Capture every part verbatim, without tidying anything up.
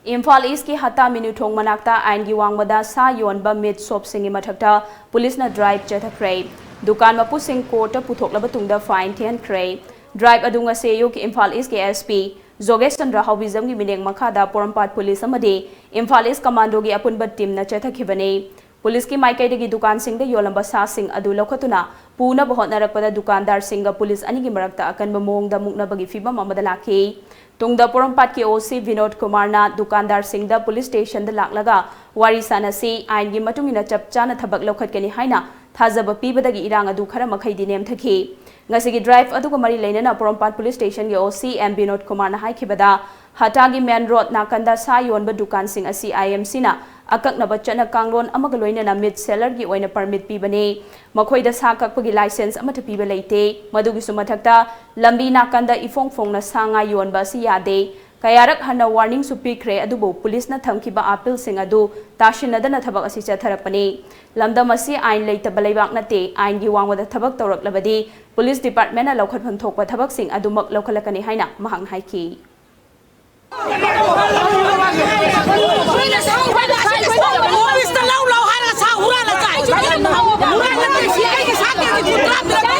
ꯏꯝꯐꯥꯜ ꯏꯁꯀꯤ ꯍꯇꯥ ꯃꯤꯅꯨꯊꯣꯡ ꯃꯅꯥꯛꯇ ꯑꯥꯏꯟꯒꯤ ꯋꯥꯡꯃꯗ ꯁꯥ ꯌꯣꯟꯕ ꯃꯤꯠ ꯁꯣꯞꯁꯤꯡꯒꯤ ꯃꯊꯛꯇ ꯄꯨꯂꯤꯁꯅ ꯗ꯭ꯔꯥꯏꯚ ꯆꯠꯊꯈ꯭ꯔꯦ꯫ ꯗꯨꯀꯥꯟ ꯃꯄꯨꯁꯤꯡ ꯀꯣꯔꯠꯇ ꯄꯨꯊꯣꯛꯂꯕ ꯇꯨꯡꯗ ꯐꯥꯏꯟ ꯊꯤꯍꯟꯈ꯭ꯔꯦ꯫ ꯗ꯭ꯔꯥꯏꯚ ꯑꯗꯨ ꯉꯁꯤ ꯑꯌꯨꯛ ꯏꯝꯐꯥꯜ ꯏꯁꯀꯤ ꯑꯦꯁ ꯄꯤ ꯖꯣꯒꯦꯁ ꯆꯟꯗ꯭ꯔ ꯍꯥꯎꯕꯤꯖꯝꯒꯤ ꯃꯤꯠꯌꯦꯡ ꯃꯈꯥꯗ ꯄꯣꯔꯣꯝꯄꯥꯠ ꯄꯨꯂꯤꯁ ꯑꯃꯗꯤ ꯏꯝꯐꯥꯜ ꯏꯁ ꯀꯃꯥꯟꯗꯣꯒꯤ ꯑꯄꯨꯟꯕ ꯇꯤꯝꯅ ꯆꯠꯊꯈꯤꯕꯅꯤ꯫ ꯄꯨꯂꯤꯁꯀꯤ ꯃꯥꯏꯀꯩꯗꯒꯤ ꯗꯨꯀꯥꯟꯁꯤꯡꯗ ꯌꯣꯜꯂꯝꯕ ꯁꯥꯁꯤꯡ ꯑꯗꯨ ꯂꯧꯈꯠꯇꯨꯅ ꯄꯨꯅꯕ ꯍꯣꯠꯅꯔꯛꯄꯗ ꯗꯨꯀꯥꯟꯗꯥꯔꯁꯤꯡꯒ ꯄꯨꯂꯤꯁ ꯑꯅꯤꯒꯤ ꯃꯔꯛꯇ ꯑꯀꯟꯕ ꯃꯑꯣꯡꯗ ꯃꯨꯛꯅꯕꯒꯤ ꯐꯤꯚꯝ ꯑꯃꯗ ꯂꯥꯛꯈꯤ꯫ ꯇꯨꯡꯗ ꯄꯣꯔꯣꯝꯄꯥꯠꯀꯤ ꯑꯣ ꯁꯤ ꯕꯤꯅꯣꯗ ꯀꯨꯃꯥꯔꯅ ꯗꯨꯀꯥꯟꯗꯥꯔꯁꯤꯡꯗ ꯄꯨꯂꯤꯁ ꯁ꯭ꯇꯦꯁꯟꯗ ꯂꯥꯛꯂꯒ ꯋꯥꯔꯤ ꯁꯥꯅꯁꯤ, ꯑꯥꯏꯟꯒꯤ ꯃꯇꯨꯡ ꯏꯟꯅ ꯆꯞ ꯆꯥꯅ ꯊꯕꯛ ꯂꯧꯈꯠꯀꯅꯤ ꯍꯥꯏꯅ ꯊꯥꯖꯕ ꯄꯤꯕꯗꯒꯤ ꯏꯔꯥꯡ ꯑꯗꯨ ꯈꯔ ꯃꯈꯩꯗꯤ ꯅꯦꯝꯊꯈꯤ꯫ ꯉꯁꯤꯒꯤ ꯗ꯭ꯔꯥꯏꯚ ꯑꯗꯨꯒ ꯃꯔꯤ ꯂꯩꯅꯅ ꯄꯣꯔꯣꯝꯄꯥꯠ ꯄꯨꯂꯤꯁ ꯁ꯭ꯇꯦꯁꯟꯒꯤ ꯑꯣ ꯁꯤ ꯑꯦꯝ ꯕꯤꯅꯣꯗ ꯀꯨꯃꯥꯔꯅ ꯍꯥꯏꯈꯤꯕꯗ, ꯍꯇꯥꯒꯤ ꯃꯦꯟ ꯔꯣꯗ ꯅꯥꯀꯟꯗ ꯁꯥ ꯌꯣꯟꯕ ꯗꯨꯀꯥꯟꯁꯤꯡ ꯑꯁꯤ ꯑꯥꯏ ꯑꯦꯝ ꯁꯤꯅ ꯑꯀꯛꯅꯕ ꯆꯠꯅ ꯀꯥꯡꯂꯣꯟ ꯑꯃꯒ ꯂꯣꯏꯅꯅ ꯃꯤꯠ ꯁꯦꯂꯔꯒꯤ ꯑꯣꯏꯅ ꯄꯔꯃꯤꯠ ꯄꯤꯕꯅꯤ꯫ ꯃꯈꯣꯏꯗ ꯁꯥ ꯀꯛꯄꯒꯤ ꯂꯥꯏꯁꯦꯟꯁ ꯑꯃꯠꯇ ꯄꯤꯕ ꯂꯩꯇꯦ꯫ ꯃꯗꯨꯒꯤꯁꯨ ꯃꯊꯛꯇ, ꯂꯝꯕꯤ ꯅꯥꯀꯟꯗ ꯏꯐꯣꯡ ꯐꯣꯡꯅ ꯁꯥ ꯉꯥ ꯌꯣꯟꯕ ꯑꯁꯤ ꯌꯥꯗꯦ꯫ ꯀꯌꯥꯔꯛ ꯍꯟꯅ ꯋꯥꯔꯅꯤꯡꯁꯨ ꯄꯤꯈ꯭ꯔꯦ, ꯑꯗꯨꯕꯨ ꯄꯨꯂꯤꯁꯅ ꯊꯝꯈꯤꯕ ꯑꯥꯄꯤꯜꯁꯤꯡ ꯑꯗꯨ ꯇꯥꯁꯤꯟꯅꯗꯅ ꯊꯕꯛ ꯑꯁꯤ ꯆꯠꯊꯔꯛꯄꯅꯤ꯫ ꯂꯝꯗꯝ ꯑꯁꯤ ꯑꯥꯏꯟ ꯂꯩꯇꯕ ꯂꯩꯕꯥꯛ ꯅꯠꯇꯦ꯫ ꯑꯥꯏꯟꯒꯤ ꯋꯥꯡꯃꯗ ꯊꯕꯛ ꯇꯧꯔꯛꯂꯕꯗꯤ ꯄꯨꯂꯤꯁ ꯗꯤꯄꯥꯔꯠꯃꯦꯟꯅ ꯂꯧꯈꯠꯐꯝ ꯊꯣꯛꯄ ꯊꯕꯛꯁꯤꯡ ꯑꯗꯨꯃꯛ ꯂꯧꯈꯠꯂꯛꯀꯅꯤ ꯍꯥꯏꯅ ꯃꯍꯥꯛꯅ ꯍꯥꯏꯈꯤ꯫ ꯑꯣꯐꯤꯁꯇ ꯂꯧ ꯂꯥꯎ ꯍꯥꯏꯔꯒ ꯁꯥ ꯍꯨꯔꯥꯜꯂ ꯆꯥꯏ꯫ ꯍꯨꯔꯥꯜꯂ ꯆꯥꯏ꯫ ꯁꯤ ꯑꯩꯒꯤ ꯁꯥ ꯀꯦꯖꯤ ꯀꯨꯟꯊ꯭ꯔꯥ ꯄꯤꯔꯛꯇꯦ꯫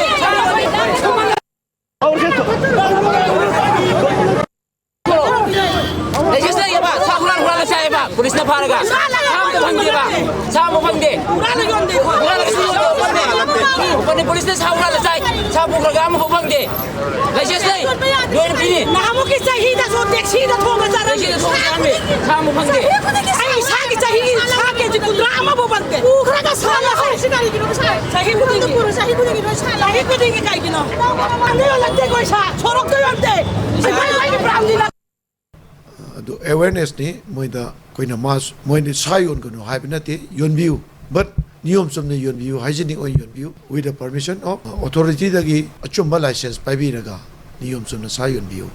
ꯂꯥꯏꯁꯦꯟꯁ ꯂꯩꯌꯦꯕ, ꯁꯥ ꯍꯨꯔꯥꯟ ꯍꯨꯔꯥꯟꯂ ꯆꯥꯏꯌꯦꯕ, ꯄꯨꯂꯤꯁꯅ ꯐꯥꯔꯒ꯫ ꯁꯥ ꯑꯝꯇ ꯐꯪꯗꯦꯕ, ꯁꯥ ꯑꯃ ꯐꯪꯗꯦ꯫ ꯍꯨꯔꯥꯜꯂꯒ ꯁꯨ ꯌꯣꯟꯗꯦ꯫ ꯄꯨꯂꯤꯁꯅ ꯁꯥ ꯍꯨꯔꯥꯜꯂ ꯆꯥꯏ, ꯁꯥ ꯄꯨꯈ꯭ꯔꯒ ꯑꯃꯐꯥꯎ ꯐꯪꯗꯦ꯫ ꯂꯥꯏꯁꯦꯟꯁ ꯂꯩ, ꯂꯣꯏꯅ ꯄꯤꯔꯤ꯫ ꯅꯍꯥꯟꯃꯨꯛꯀꯤ ꯆꯍꯤꯗꯁꯨ ꯇꯦꯛꯁꯤꯗ ꯊꯣꯡꯉ ꯆꯥꯔꯝꯃꯤ꯫ ꯇꯦꯛꯁꯤꯗ ꯊꯣꯡꯉ ꯆꯥꯔꯝꯃꯤ, ꯁꯥ ꯑꯃꯐꯥꯎ ꯐꯪꯗꯦ꯫ ꯑꯩ ꯏꯁꯥꯒꯤ ꯆꯍꯤ ꯁꯥ ꯀꯦꯖꯤ ꯀꯨꯟꯊ꯭ꯔꯥ ꯑꯃꯐꯥꯎ ꯐꯪꯗꯦ꯫ ꯄꯨꯈ꯭ꯔꯒ ꯁꯥ ꯂꯧ꯫ ꯁꯤ ꯀꯔꯤꯒꯤꯅꯣ ꯁꯥ? ꯆꯍꯤ ꯈꯨꯗꯤꯡꯒꯤ꯫ ꯆꯍꯤ ꯈꯨꯗꯤꯡꯒꯤ ꯂꯣꯏ ꯁꯥ ꯂꯧ꯫ ꯆꯍꯤ ꯈꯨꯗꯤꯡꯒꯤ ꯀꯩꯒꯤꯅꯣ? ꯂꯧꯕ ꯃꯃꯜꯗ ꯌꯣꯜꯂꯛꯇꯦ ꯑꯩꯈꯣꯏ ꯁꯥ꯫ ꯁꯣꯔꯣꯛꯇ ꯌꯣꯟꯗꯦ꯫ ꯑꯩꯈꯣꯏ ꯃꯣꯏꯒꯤ ꯕ꯭ꯔꯥꯎꯟꯅꯤ ꯅꯠꯇꯦ꯫ ꯑꯗꯨ ꯑꯦꯋꯦꯔꯅꯦꯁꯅꯤ꯫ ꯃꯣꯏꯗ ꯑꯩꯈꯣꯏꯅ ꯃꯥꯁ-, ꯃꯣꯏꯅ ꯁꯥ ꯌꯣꯟꯒꯅꯨ ꯍꯥꯏꯕ ꯅꯠꯇꯦ, ꯌꯣꯟꯕꯤꯌꯨ, but ꯅꯤꯌꯣꯝ ꯆꯨꯝꯅ ꯌꯣꯟꯕꯤꯌꯨ, ꯍꯥꯏꯖꯤꯅꯤꯛ ꯑꯣꯏꯅ ꯌꯣꯟꯕꯤꯌꯨ, with the permission of authorityꯗꯒꯤ ꯑꯆꯨꯝꯕ ꯂꯥꯏꯁꯦꯟꯁ ꯄꯥꯏꯕꯤꯔꯒ ꯅꯤꯌꯣꯝ ꯆꯨꯝꯅ ꯁꯥ ꯌꯣꯟꯕꯤꯌꯨ꯫